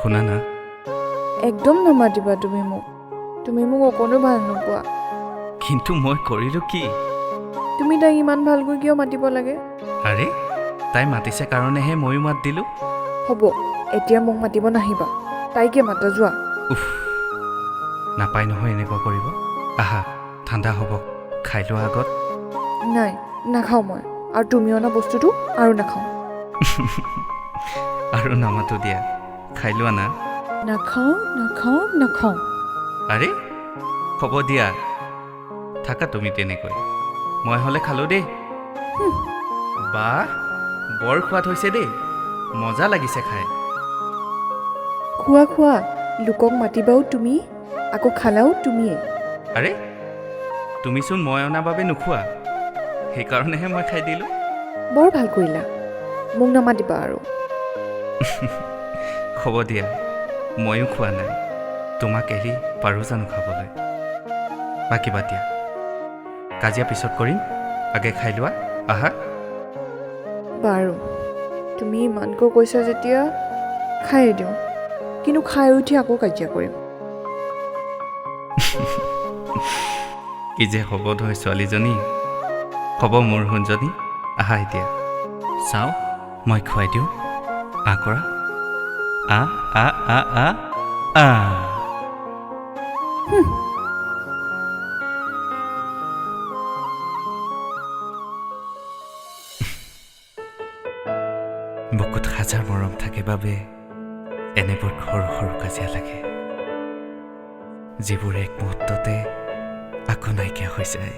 শুনা না। একদম নামাতিবা তুমি মোক। তুমি মোক অকণো ভাল নোপোৱা। কিন্তু মই কৰিলোঁ কি? তুমি তাইক ইমান ভালকৈ কিয় মাতিব লাগে? আৰে, তাই মাতিছে কাৰণেহে ময়ো মাত দিলোঁ। হ'ব, এতিয়া মোক মাতিব নাহিবা, তাইকে মাতা যোৱা। উফ, নাপায় নহয় এনেকুৱা কৰিব। আহা, ঠাণ্ডা হ'ব, খাই লোৱা আগত। নাই, নাখাওঁ মই। আৰু তুমি অনা বস্তুটো আৰু নাখাওঁ। আৰু নামাতো দিয়া, খাই লোৱা না। নাখাওঁ, নাখাওঁ, নাখাওঁ। আৰে হ'ব দিয়া, থাকা তুমি তেনেকৈ। মই হ'লে খালোঁ দেই। বাহ, বৰ সোৱাদ হৈছে দেই, মজা লাগিছে খাই। খোৱা খোৱা, লোকক মাতিবাও তুমি, আকৌ খালাও তুমিয়ে। আৰে তুমিচোন মই অনা বাবে নোখোৱা, সেইকাৰণেহে মই খাই দিলোঁ। বৰ ভাল কৰিলা, মোক নামাতিবা আৰু। হ'ব দিয়া, ময়ো খোৱা নাই, তোমাক এৰি পাৰোঁ জানো খাবলৈ? বাকী বাদ দিয়া, কাজিয়া পিছত কৰিম, আগে খাই লোৱা আহা। বাৰু, তুমি ইমানকৈ কৈছা যেতিয়া খায়ে দিওঁ, কিন্তু খাই উঠি আকৌ কাজিয়া কৰিম। কি যে হ'ব নহয় ছোৱালীজনী, হ'ব মোৰ সোণজনী। আহা এতিয়া, চাওঁ মই খুৱাই দিওঁ। আ কৰা, আ আ আ আ আ। বুকুত হাজাৰ মৰম থাকে বাবে এনেবোৰ সৰু সৰু কাজিয়া লাগে, যিবোৰ এক মুহূৰ্ততে আকৌ নাইকিয়া হৈ যায়।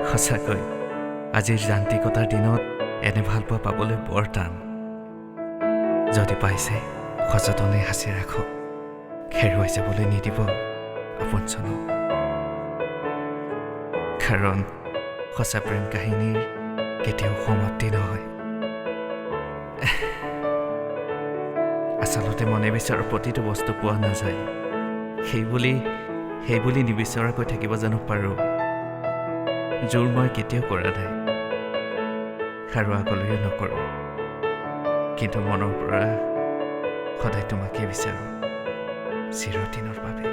সঁচাকৈ আজিৰ যান্ত্ৰিকতাৰ দিনত এনে ভালপোৱা পাবলৈ বৰ টান। যদি পাইছে সযতনে সাঁচি ৰাখক, হেৰুৱাই যাবলৈ নিদিব আপোনজনক। কাৰণ সঁচা প্ৰেম কাহিনীৰ কেতিয়াও সমাপ্তি নহয়। আচলতে মনে বিচৰা প্ৰতিটো বস্তু পোৱা নাযায়, সেইবুলি নিবিচৰাকৈ থাকিব জানো পাৰোঁ? জোৰ মই কেতিয়াও কৰা নাই আৰু আগলৈও নকৰোঁ, কিন্তু মনৰ পৰা সদায় তোমাকেই বিচাৰোঁ চিৰদিনৰ বাবে।